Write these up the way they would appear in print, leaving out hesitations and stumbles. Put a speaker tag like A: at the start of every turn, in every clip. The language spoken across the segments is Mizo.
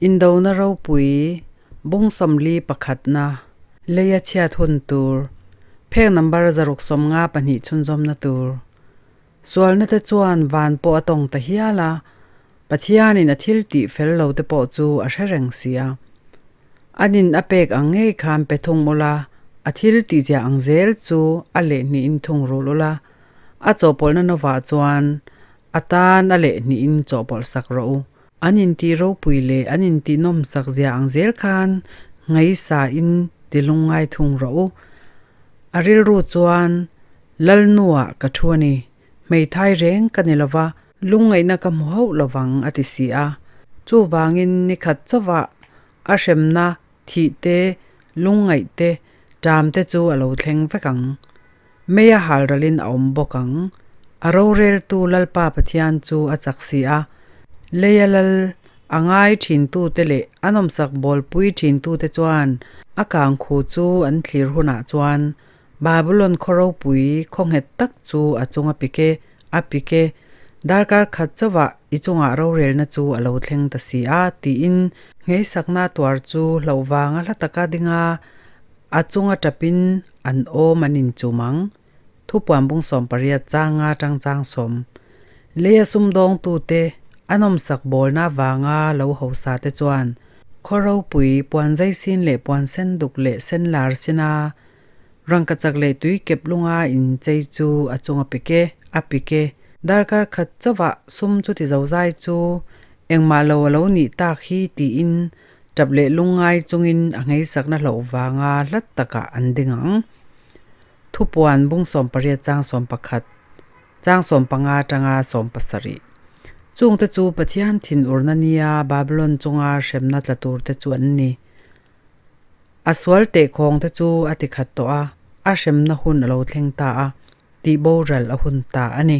A: Indona ropui bung 41na leia chhiat hun tur phek number 652 chhunzawmna tur sualna te chuan van pawh a tawng ta hial a, Pathianin a thil tih fel lo te pawh chu a hre reng si a. Anin a pek ang ngei khan pe thung ula, a thil tihzia ang zel chu a lehhnihin thung rul ula, a chawhpawlhna novah chuan a tan a lehhnihin chawhpawlh sak rawh u. An intih ropui leh an intih nawmsak zia ang zel khan ngaihsain ti lungngai thung rawh u. A rilru chuan, Lalnuah ka thu a ni, hmeithai reng ka ni lova, lungngaihna ka hmu hauh lovang a ti si a. Chuvangin ni khat chauhah a hremna thih te, lungngaih te, ṭam te chu a lo thleng vek ang. Mei a hal ralin a awm bawk ang. A roreltu Lalpa Pathian chu a chak si a, leia lal a ngai ṭhintute leh a nawmsak bawlpui ṭhintute chuan a kangkhu chu an thlir hunah chuan Babulon khaw ropui khaw nghet tak chu a chung a pik e, a pik e, darkar khat chauhah i chungah rorelna chu a lo thleng ta si a, tiin ngheisakna tuar chu hlauh vanga hla taka dinga A chunga tapin an awm an inchum ang. Thupuan bung 80 changa tang chang sawm. Leia sumdawngtute a nawmsak bawlna avanga lo hausa te chuan khaw ropui puan zaisin leh puan sen duk leh sen lar sina rangkachak leh tui kep lunga inchei chu a chunga pik e, a pik e. Darkar khat chauhah sum chuti zozai chu engmah lo a lo nih tak hi tiin Tap leh lungngai chungin a ngheisakna hlauh vanga hlat takah an ding ang. Thupuan bung 80 chang 11, chang 15 atanga 17. Chungte chu Pathian thinurna nia Babylon chunga hremna tla turte chu an ni. A sual tehkhawngte chu a tikhat tawh a, a hremna hun a lo thleng ta a, tih boral a hun ta a ni.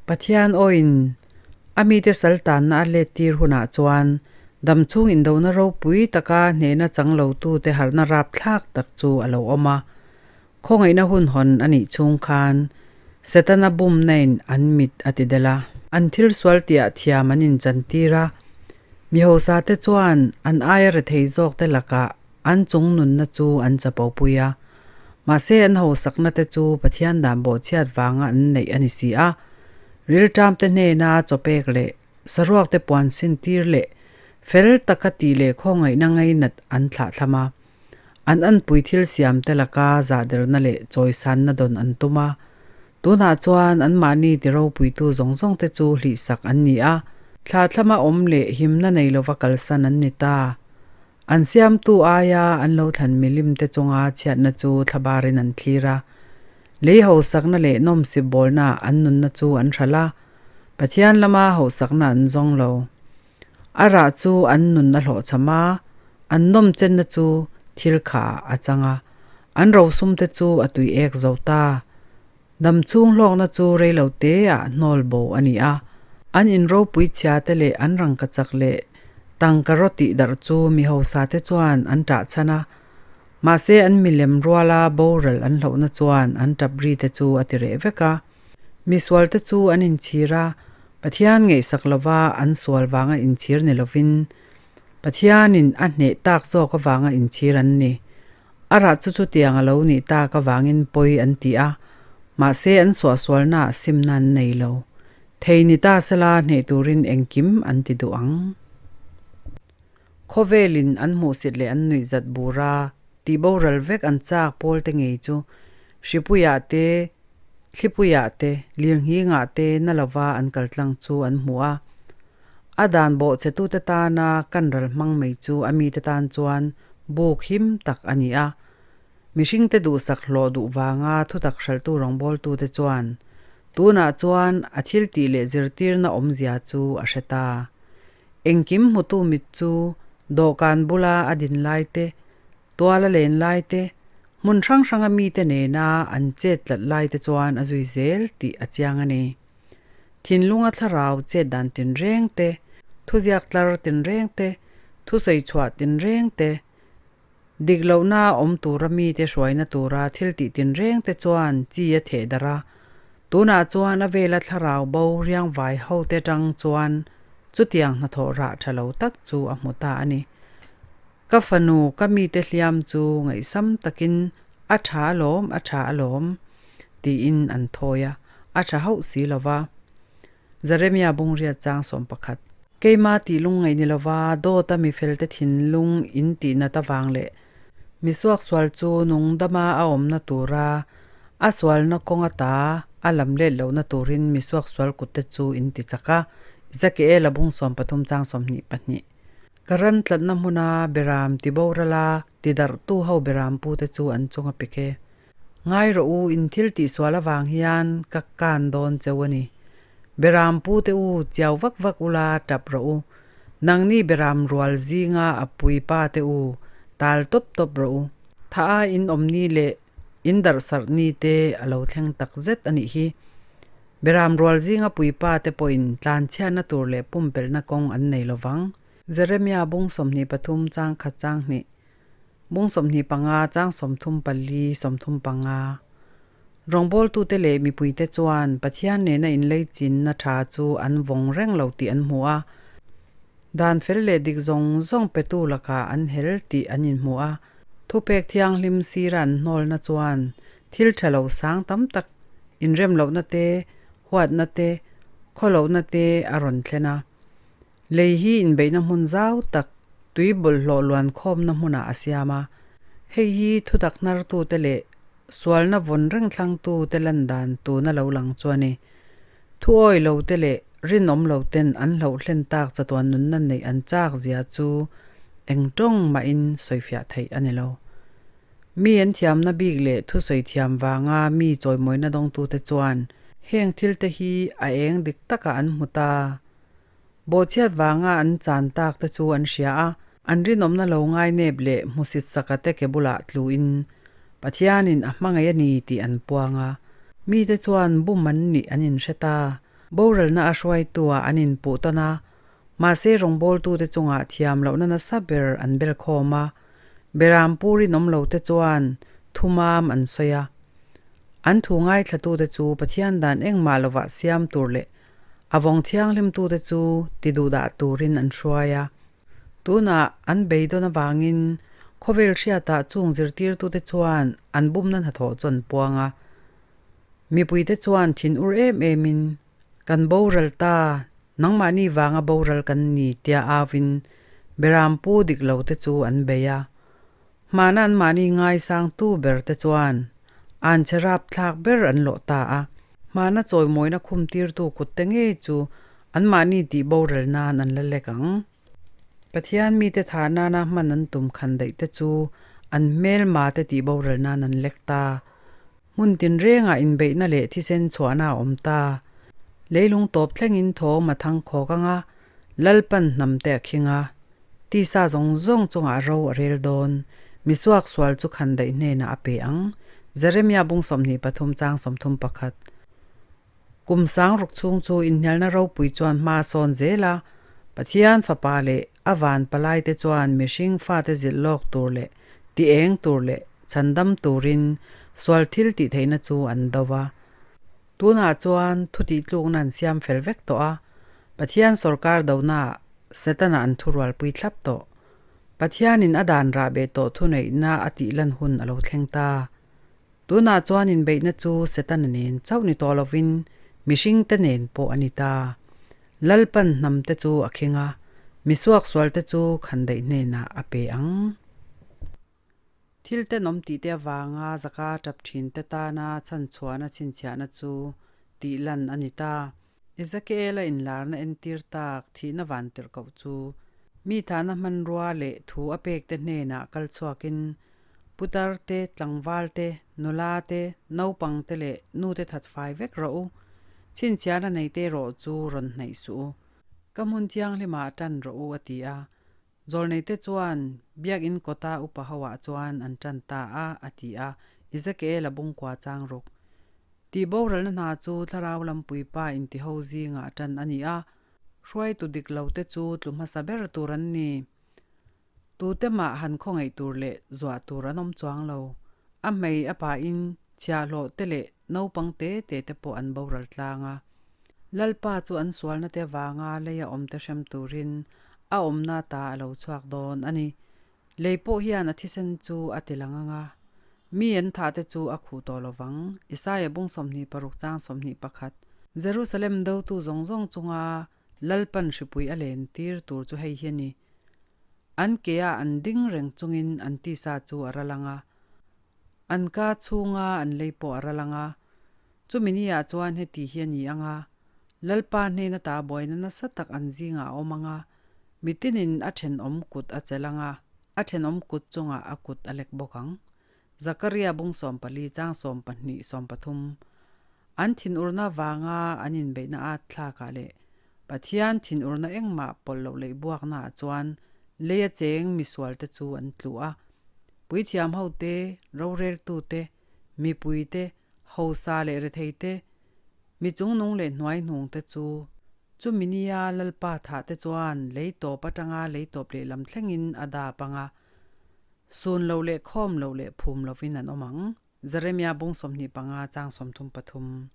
A: Pathian awin a mite saltanna a let tir hunah chuan damchhung indona ropui taka hnehna chang lotute harhna rapthlak tak chu a lo awm a. Khawngaihna hun hawn a nih chhung khan Setana bumnain an mit a ti del a. An thil sual tihah thiam an inchantir a, mi hosate chuan an aia rethei zawkte lakah an chung nunna chu an chapopui a. Mahse an hausakna te chu Pathian dan bawhchhiat vanga an neih a ni si a, rilṭamte hnena chawpek leh saruakte puan sin tir leh fel taka tih leh khawngaihna ngainat an thlahthlam a, an anpui thil siamte laka zahderna leh chawisanna dawn an tum a. Tunah chuan anmahni ti ropuitu zawng zawngte chu hlihsak an ni a, thlahthlama awm leh himna nei lova kalsan an ni ta. An siamtu aia an lo thlan milim te chunga chhiatna chu thlabarin an thlir a. Lei hausakna leh nawmsip bawlna an nunna chu an hralh a, Pathian lama hausakna an zawng lo. A rah chu an nun a hlawhchham a, an nawmchenna chu thil kha a chang a, an rosum te chu a tui ek zo ta. Damchhung hlawkna chu reilo teah hnawl bo a ni a, an inropui chhia te leh an rangkachak leh tangka raw tih darh chu mi hausa te chuan an ṭah chhan a, mahse an milem ruala boral an hlauhna chuan an ṭap ri te chu a ti reh vek a. Misual te chu an inchhir a, Pathian ngaihsak lova an sual vanga inchhir ni lovin Pathianin a hneh tak zawk avanga inchhir an ni. A rah chu chutiang a lo nih tak avangin pawi an ti a, mahse an suahsualnaah simna an nei lo. Thei ni ta sela hneh turin engkim an ti duh ang. Khawvelin an hmuhsit leh an nuihzat bura tihboral vek an chak pawlte ngei chu Hripuiah te, Thlipuiah te, Lirnghingah te na lova an kaltlang chu an hmu a. A dan bawhchhetute tana kan ral hmang mai chu a mite tan chuan buk him tak a ni a. Mihringte duhsak hlawh duh vanga thutak hralhtu rawngbawltute chuan tunah chuan a thil tih leh zirtirna awmzia chu a hre ta. Engkim hmutu mit chu dawhkan bula a din lai te, tuala len lai te, hmun hrang hranga mite nena an chet tlat lai te chuan a zui zel tih a chiang a ni. Thinlunga thlarau chet dan tinreng te, thuziak tlar tinreng te, thusawi chhuah tinreng te, dik lohna awm tura mite hruaina tura thil tih tinreng te chuan chi a theh darh a. Tunah chuan a vela thlarau bo riangvai hote tang chuan Chutiang hnathawh rah tha lo tak chu a hmu ta a ni. Ka fanu, ka mite hliam chu ngaihsam takin, A tha alawm, a tha alawm, tiin an thawi a, a tha hauh si lo va. Jeremia bungriat chang 11. Keima tih lungngaih ni lova dawta mifelte thinlung in tihnat avang leh misuaksual chu nungdama a awmna tura a sualna kawng ata a lam let lohna turin misuaksual kutte chu in ti chak a, Ezekiel-a bung 13 chang 22. Ka ran tlatna hmuna beram tiborala tidarhtu ho beram pute chu an chung a pek e. Ngai rawh u, in thil tihsual avang hian ka kan dawn cheu a ni. Beram pu te u, chiau vak vak ula tap rawh u. Nangni beram rual zinga a pui pa te u, tal tawp tawp rawh u. Tha a in awm ni leh in darh sarh ni te a lo thleng tak zet a nih hi. Beram rual zinga pui pa te pawhin tlanchhiatna tur leh pumpelhna kawng an nei lo vang. Jeremia bung 23 chang khat chang hnih. Bung 25 chang 34 35. Rawngbawltute leh mipuite chuan Pathian nena inleichinna tha chu an vawng reng lo tih an hmu a. Dan fel leh dik zawng zawng petu lakah an hel tih an inhmu a. Thupek thianghlim sira an hnawlna chuan thil tha lo sang tam tak inremlohna te, huatna te, khawlohna te a rawn thlen a. Lei hi inbeihna hmun zau tak, tui bawlhhlawh luan khawmna hmunah a siam a. Hei hi thutak hnartute leh sualna vawn reng thlangtute lan dan tuna lo lang chu a ni. Thu awi lote leh rinawm loten an hlauh hlen tak chatuan nunna neih an chak zia chu eng tawng mahin sawifiah theih a ni lo. Mi an thiamna bik leh thusawi thiam vanga mi chawimawina dawngtute chuan heng thilte hi a eng dik takah an hmu ta. Bawhchhiat vanga an chan tak te chu an hria a, an rinawmna lo ngainep leh hmusit saka te ke bulah tluin Pathianin a hmangaih a ni tih an puang a. Mite chuan bum an nih an inhre ta. Boralna a hruaituah an inpuh tawn a, mahse rawngbawltute chungah thiam lohna nasa ber an bel khawm a. Beram pu rinawm lote chuan thumam an sawi a. An thu ngaithlatute chu Pathian dan engmah lovah siam tur leh A vawng thianghlimtute chu ti duhdah turin an hruai a. Tunah an beidawn avangin khawvel hriatah chung zirtirtute chuan an bumna hnathawh chu an puang a. Mipuite chuan thinur em emin, Kan boral ta, nangmahni vanga boral kan ni tia auin Berampu dik lote chu an bei a. Hmana anmahni ngaisangtu berte chuan anchhe rapthlak ber an lawh ta a. Hmana chawimawina khumtirtu kutte ngei chu anmahni tih boral nan an la lek ang. Pathian mite thah nana hman an tum khan daih te chu an hmelma te tih boral nan an lek ta. Hmun tinrengah inbeihna leh thisen chhuahna a awm ta. Leilung tawp thlengin thawm a thang khawk ang a, Lalpan hnam te a khing a. Tisa zawng zawng chungah ro a rel dawn. Misuak sual chu khandaih hnenah a pe ang. Jeremia bung 23 chang 31. Kum sang ruk chhung chu inhnialna ropui chuan hma a sawn zel a, Pathian fapa leh a van palaite chuan mihring fate zilh lawk tur leh ti eng tur leh chhandam turin sual thil tih theihna chu an do va. Tunah chuan thu tihtlukna an siam fel vek tawh a, Pathian sawrkar donaah Setana an thurualpui thlap tawh. Pathianin a dan rahbeh tawh thuneihna a tihlan hun a lo thleng ta. Tunah chuan inbeihna chu Setana nen chauh ni tawh lovin mihringte nen pawh a ni ta. Lalpan hnamte chu a kheng a, misuaksualte chu khandaih hnenah a pe ang. Thil tenawm tihte avanga zaka tap thinte tana chhanchhuahna chhinchhiahna chu tihlan a ni ta. Ezekiel-a inlarna entir tak thihna van tirh koh chu mi thahna hmanrua leh thu a pekte hnenah kal chhuakin putar te, tlangval te, nula te, naupang te leh nu te that fai vek rawh u. Chhinchhiahna neite erawh chu rawn hnaih suh u. Ka hmun thianghlimah tan rawh u a ti a. Zawlneite chuan Biakinn kawta upa hoah chuan an tan ta a, a ti a, Ezekiel-a bungkua chang ruk. Tih boralna hna chu thlarau lampuipa intiho zingah tan a ni a, hruaitu dik lote chu tlu hmasa ber tur an ni. Tute mah han khawngaih tur leh zuah tur an awm chuang lo. A hmei a pain chhiahhlawh te leh naupang te te te pawh an boral tlang a. Lalpa chu an sualnate avanga leia awmte hrem turin a awmna ta a lo chhuak dawn a ni. Lei pawh hian a thisen chu a ti lang ang a, mi an thahte chu a khuh tawh lo vang. Isaia bung 26 chang 21. Jerusalem dotu zawng zawng chunga Lalpan hripui a len tir tur chu hei hi a ni. An ke ah an ding reng chungin an tisa chu a ral ang a, an ka chhunga an lei pawh a ral ang a. Chumi ni ah chuan heti hi a ni ang a, Lalpa hnena ta buaina nasa tak an zingah a awm ang a, mitinin a thenawm kut a chelh ang a, a thenawm kut chungah a kut a lek bawk ang. Zakaria bung 14 chang 12 13 An thinurna vanga an inbeihna at thlakah leh Pathian thinurna engmah pawlh loh leh buaknaah chuan leia cheng misualte chu an tlu a. Puithiam hote, roreltute, mipuite, hausa leh retheite, mi chungnung leh hnuaihnungte chu chumi nia Lalpa thahte chuan lei tawp atanga lei tawp lehlam thlengin a dap ang a. Sun lo leh khawm lo leh phum lovin an awm ang. Jeremia bung 25 chang 33.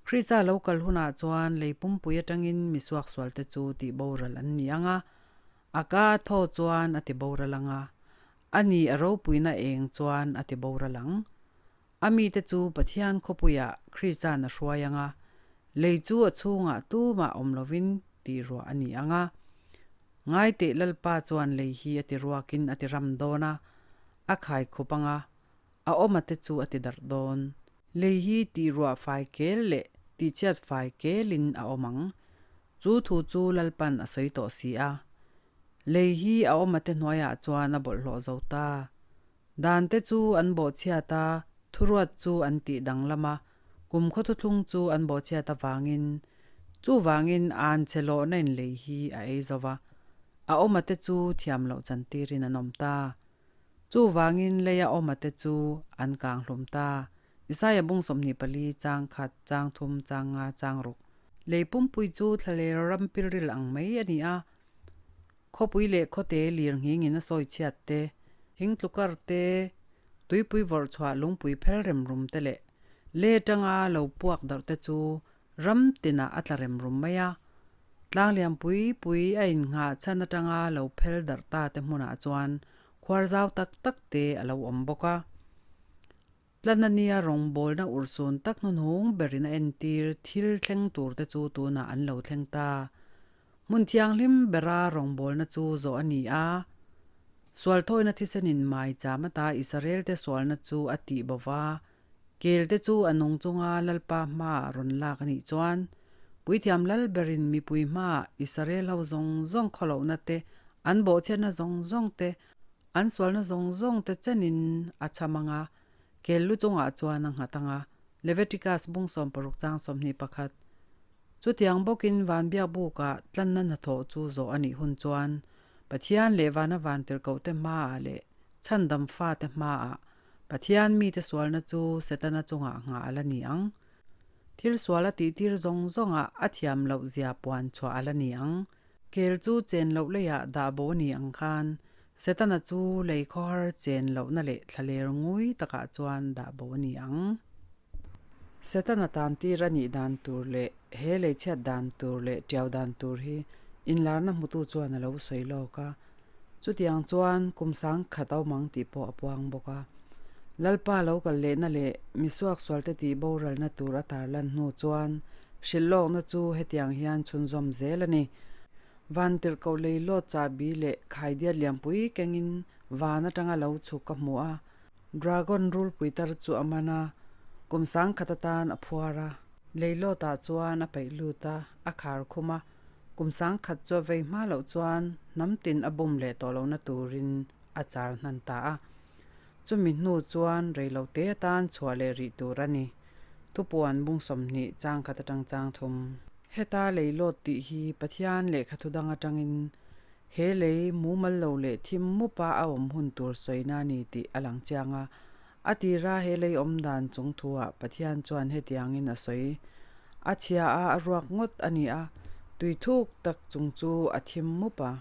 A: Krista lo kal hunah chuan lei pumpui atangin mi suaksualte chu tih boral an ni ang a, a ka a thaw chuan a ti boral ang a, a ni a ropuina eng chuan a ti boral ang. A mite chu Pathian khawpuiah Krista'n a hruai ang a, lei chu a chhungah tumah awm lovin tih ruah a ni ang a. Ngaiteh Lalpa chuan lei hi a ti ruakin a ti ram dawn a, a khai khup ang a, a awma te chu a ti darh dawn. Lei hi tih ruah fai kel leh tihchhiat fai kelin a awm ang. Chu thu chu Lalpa'n a sawi tawh si a. Lei hi a awma te hnuaiah chuan a bawlhhlawh zo ta. Dan te chu an bawhchhiat a, thuruat chu an tih danglam a, kum khaw thuthlung chu an bawhchhiat avangin, chuvangin an che lawhna in lei hi a ei zo va, a awma te chu thiam loh chantirin an awm ta. Chuvangin leia awma te chu an kang hlum ta. Isaiah bung 24 chang khat, chang thum, chang nga, chang ruk. Lei pumpui chu thlaler ram pilril ang mai a ni a, Khawpui leh khawte lir nghingin a sawi chhiat te, thing tlukar te, tuipui vawrh chhuah lungpui phel rem rum te leh le tanga lo puak darh te chu ram tinah a tla rem rum mai a. Tlang lian pui pui a innghah chhan atanga lo phel darh ta te hmunah chuan khuar zau tak tak te a lo awm bawk a. Tlanania rawngbawlna urhsun tak hnuhnung berin a entir thil thleng turte chu tunah an lo thleng ta. Hmun thianghlim bera rawngbawlna chu zawh a ni a. Sualthawina thisenin maicham ata Israelte sualna chu a tih bo va, kelte chu a nung chunga Lalpa hmaah rawn lak a nih chuan, Puithiam lal berin mipui hmaah Israel ho zawng zawng khawlohna te, an bawhchhiatna zawng zawng te, An sualna zawng zawng te chenin a cham ang a, kel lu chungah chuan a nghat ang a, Leviticus bung 60 chang 21. Chutiang bawkin van biakbukah tlanna hnathawh chu zawh a nih hun chuan Pathian leh vana vantirhkohte hmaah leh chhandam fate hmaah Pathian mite sualna chu Setana chungah nghah a la ni ang. Thil sual a tihtir zawng zawngah a thiam loh zia puan chhuah a la ni ang. Kel chu chen loh leiah dah bo a ni ang khan Setana chu lei khawhar chen lohna leh thlaler ngui takah chuan dah bo a ni ang. Setana tantir a nih dan tur leh he lei chhiat dan tur leh tiau dan tur hi inlarna hmutu chuan a lo sawi lawk a. Chutiang chuan kum sang khat a awm ang tih pawh a puang bawk a. Lalpa lo kal lehna leh misuaksualte tih boralna tur a tarlan hnu chuan hrilh lawkna chu hetiang hian chhunzawm zel a ni. Van tirhkoh lei lawt chahbi leh khaidiat lianpui kengin van atanga lo chhuk ka hmu a. Dragon rulpui tar chu a man a, kum sang khat atan a phuar a. Lei lawtah chuan a peih lut a, a khar khum a. Kum sang khat chu a vei hma loh chuan hnam tin a bum leh tawh lohna turin a char hnan ta a. Chumi hnu chuan reilote atan chhuah leh rih tur a ni. Thupuan bung 20 chang khat atang chang thum. Heta lei lawt tih hi Pathian lehkha thu dang atangin he lei mumal lo leh thim mupa a awm hun tur sawina a ni tih a lang chiang a. A tira he lei awm dan chung thuah Pathian chuan hetiangin a sawi. A chhia a a ruak ngawt a ni a, tui thuk tak chung chu a thim mup a,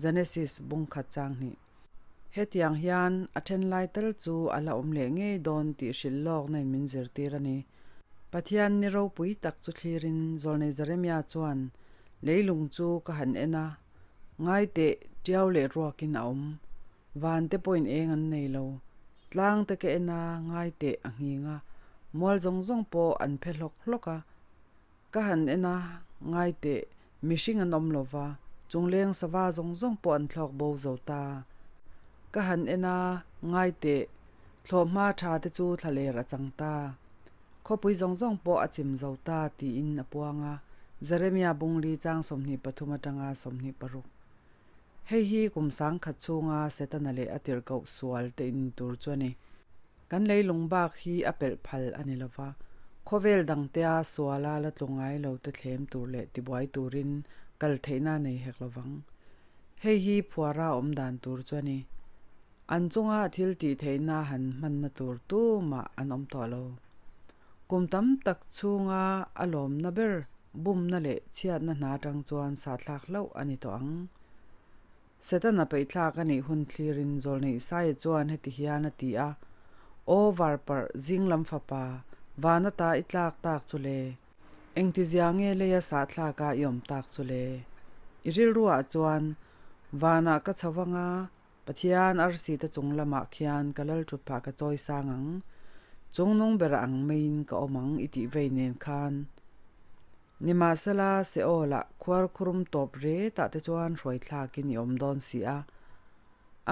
A: Genesis bung khat chang hnih. Hetiang hian a then lai tal chu a la awm leh ngei dawn tih hrilh lawkna in min zirtir a ni. Pathian ni ropui tak chu thlirin Zawlnei Jeremia chuan leilung chu ka han en a, ngai teh tiau leh ruakin a awm. Van te pawhin eng an nei lo. Tlang te ka en a, ngai teh a nghing a, mual zawng zawng pawh an phe hlawk hlawk a. Ka han en a, ngai teh, mihring an awm lo va, chungleng sava zawng zawng pawh an thlawk bo zo ta. Ka han en a, ngai teh, thlawhhma tha te chu thlaler a chang ta. Khawpui zawng zawng pawh a chim zo ta, tiin a puang a, Jeremia bungli chang 23 atanga 26. Hei hi kum sangkhat chhunga Setana leh a tirhkoh sual te in tur chu a ni. Kan leilung bak hi a pelh phal a ni lova, khawvel dangtea suala la tlu ngai lo te thlem tur leh tibuai turin kal theihna nei hek lovang. Hei hi phuara awm dan tur chu a ni. An chunga thil tih theihna han hmanna tur tumah an awm tawh lo. Kum tam tak chhunga a lawmna ber bumna leh chhiatna hna atang chuan sahthlak hlauh a ni tawh ang. Setana peihthlak a nih hun thlirin Zawlnei Isaia chuan heti hian a ti a, Aw varparh zinglam fapa, van ata i tlak tak chu le? Engtizia nge leia sahthlaka i awm tak chu le? I rilruah chuan, Vanah ka chho vang a, Pathian arsi te chung lamah khian ka lal thut phah ka chawi sang ang. Chung nung ber ang maiin ka awm ang i tih vei nen khan. Nimahsela, Seol-ah khuar khurum tawp retah te chuan hruai thlakin i awm dawn si a.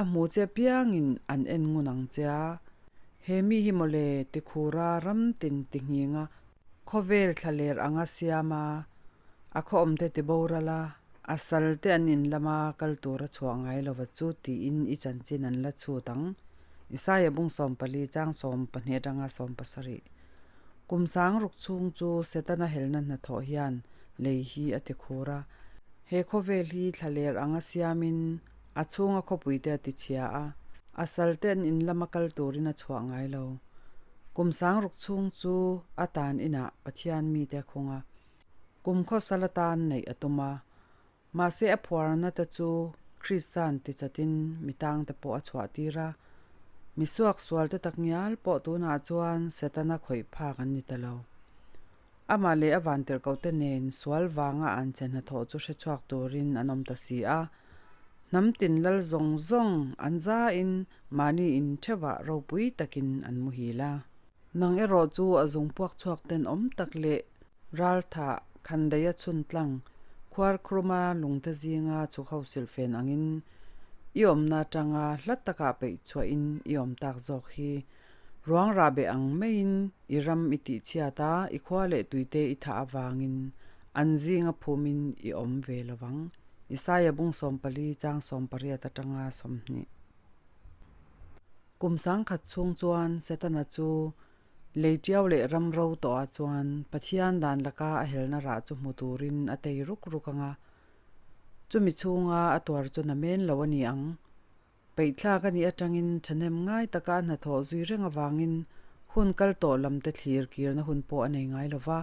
A: A hmu che piangin an en ngun ang che a. He mi hi mawle tikhura ram tin ti nghinga khawvel thlaler anga siam a, A khawmte ti boral a, a salte an in lama kal tur a chhuah ngai lova chu tiin i chanchin an la chhut ang. Isaia bung 14 chang 12 atanga 17. Kum sang ruk chhung chu Setana helna hnathawh hian lei hi a ti khur a. He khawvel hi thlaler anga siamin a chhunga khawpuite a ti chhia a, a salte an in lama kal turin a chhuah ngai lo. Kum sang ruk chhung chu a tan inah Pathian mite a khung a. Kum khawsal atan neih a tum a, mahse a phuarna te chu Krista'n tichatin mi tangte pawh a chhuah tir a. Mi suaksual te takngial pawh tunah chuan Setana khawih phak an ni ta lo. Amah leh a vantirhkohte nen sual vanga an che hnathawh chu hrechhuak turin an awm ta si a. Hnam tin lal zawng zawng an zain mahni intheuhah ropui takin an muhil a. Nang erawh chu a zung puak chhuak tenawm tak leh ralthah khandaia chhun tlang khuar khuruma lungte zinga chhuk ho silhfen angin i awmna atanga hla takah peih chhuahin i awm tak zawk hi. Ruang rahbeh ang maiin i ram i tihchhiat a, i khua leh tuite i thah avangin an zinga phumin i awm ve lovang. Isaia bung 14 chang 18 atanga 20. Kum sangkhat chhung chuan Setana chu lei tiau leh ram ro tawhah chuan Pathian dan laka a helna rah chu hmu turin a tei ruk ruk ang a. Chumi chhunga a tuar chu na men lo a ni ang. Peihthlak a nih atangin thahnem ngai taka a hnathawh zui reng avangin hun kal tawh lam te thlir kirna hun pawh a nei ngai lo va.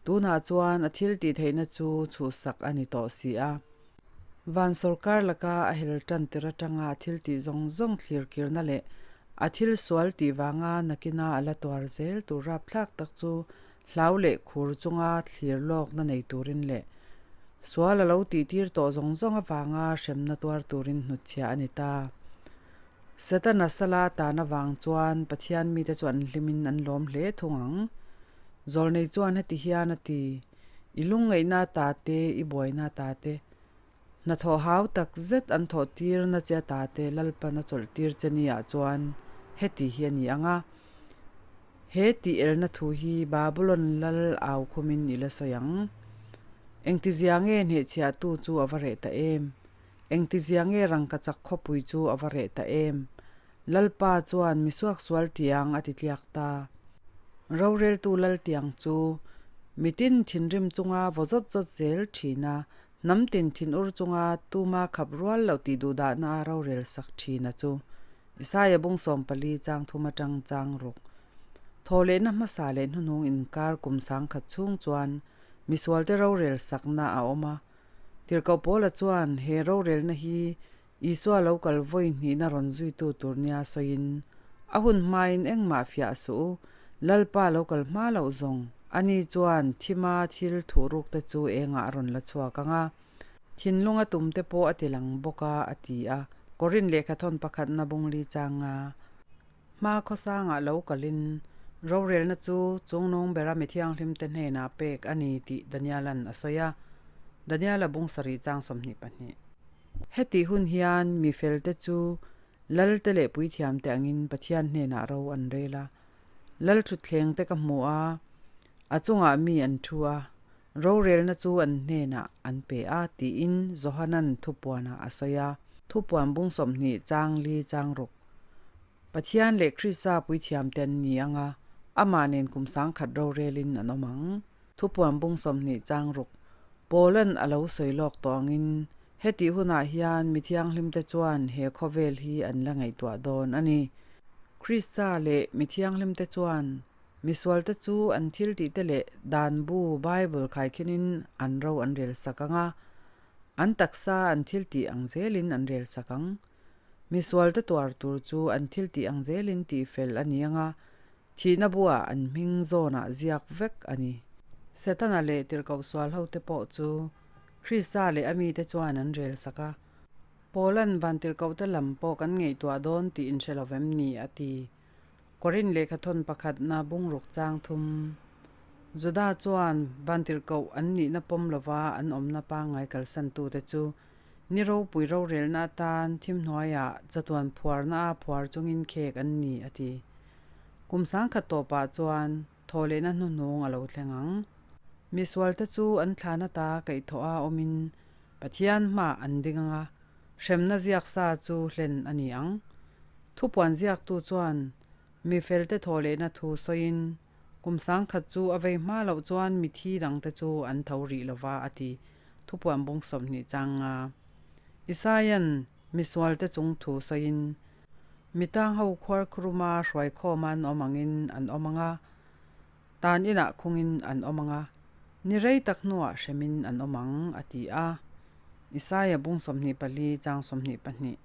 A: Tunah chuan a thil tih theihna chu chhuhsak a ni tawh si a. Van sawrkar laka a hel tan tir atanga a thil tih zawng zawng thlir kirna leh a thil sual tih vanga nakina a la tuar zel tur rapthlak tak chu hlau leh khur chunga thlir lawkna nei turin leh sual a lo tih tir tawh zawng zawng avanga hremna tuar turin hnutchhiah a ni ta. Setana sala tan avang chuan Pathian mite chu an hlimin an lawm hle thung ang. Zawlnei chuan heti hian a ti. I lungngaihna ta te, i buaina ta te, hnathawh hau tak zet an thawh tirna che ta te Lalpan a chawlh tir che ni ah chuan heti hi a ni ang a. He tih elna thu hi Babulon lal au khumin i la sawi ang. Engtizia nge hnehchhiahtu chu a va reh ta em? Engtizia nge rangkachak khawpui chu a va reh ta em? Lalpa chuan mi suaksual tiang a ti tliak ta. Roreltu lal tiang chu mitin thinrim chunga vaw zawt zawt zel thin a, hnam tin thinur chunga tuma khap rual loh tih duhdahna a rorel sak thin a chu. Isaia bung 14 chang thum atang chang ruk. Thawhlehna hmasa leh hnuhnung inkar kum sangkhat chhung chuan misualte rorel sakna a awm a. Tirhkoh Paula chuan he rorelna hi Isua lo kal vawi hnihna rawn zuitu tur nia sawiin, A hun hmain engmah fiah suh u, Lalpa lo kal hma loh zawng, Ani chuan thima thil thuhrukte chu engah a rawn la chhuak ang a, thinlunga tumte pawh a ti lang bawk a, a ti a. Korin lehkhathawn pakhatna bungli changa hma khawsangah lo kalin rorelna chu chungnung bera mi thianghlimte hnenah pek a ni tih Daniela'n a sawi a, Daniela bung sarih chang 22. Hetih hun hian mi felte chu Lalte leh puithiamte angin Pathian hnenah ro an rel a. Lal thutthlengte ka hmu a, a chungah mi an thu a, rorelna chu an hnenah an pe a, tiin Johanan thupuanah a sawi a. Thupuan bung 20 chang li chang ruk. Pathian leh Krista puithiamte an ni ang a, amah nen kum sangkhat rorelin an awm ang. Thupuan bung 20 chang ruk. Paula'n a lo sawi lawk tawh angin, hetih hunah hian mi thianghlimte chuan he khawvel hi an la ngaihtuah dawn a ni. Krista leh mi thianghlimte chuan misualte chu an thiltihte leh dan bu Bible khaikhinin an ro an rel sak ang a, an taksa an thiltih ang zelin an rel sak ang. Misualte tuar tur chu an thiltih ang zelin tihfel a ni ang a, Thihna buah an hming zawnah ziak vek a ni. Setana leh tirhkoh sual hote pawh chu Krista leh a mite chuan an rel sak a. Paula'n van tirhkohte lam pawh kan ngaihtuah dawn tih inhre lo vem ni? a ti. Korin lehkhathawn pakhatna bungruk chang thum. Juda chuan van tirhkoh an nihna pawm lova an awmna pangngai kalsantute chu ni ropui rorelna atan thimhnuaiah chatuan phuarna a phuar chungin khek an ni, a ti. Kum sangkhat tawpah chuan thawhlehna hnuhnung a lo thleng ang. Misualte chu an thlan ata kaihthawha awmin Pathian hmaah an ding ang a, hremna ziak sa chu hlen a ni ang. Thupuan ziaktu chuan mi felte thawhlehna thu sawiin kum sangkhat chu a vei hma loh chuan mithi dangte chu an tho rih lova a ti. Thupuan bung 20 chang nga. Isaia'n misualte chung thu sawiin Mi tang ho khuar khuruma hruai khawma an awm angin an awm ang a, tan inah khungin an awm ang a, ni rei tak hnuah hremin an awm ang, a ti a. Isaia bung 24 chang 22.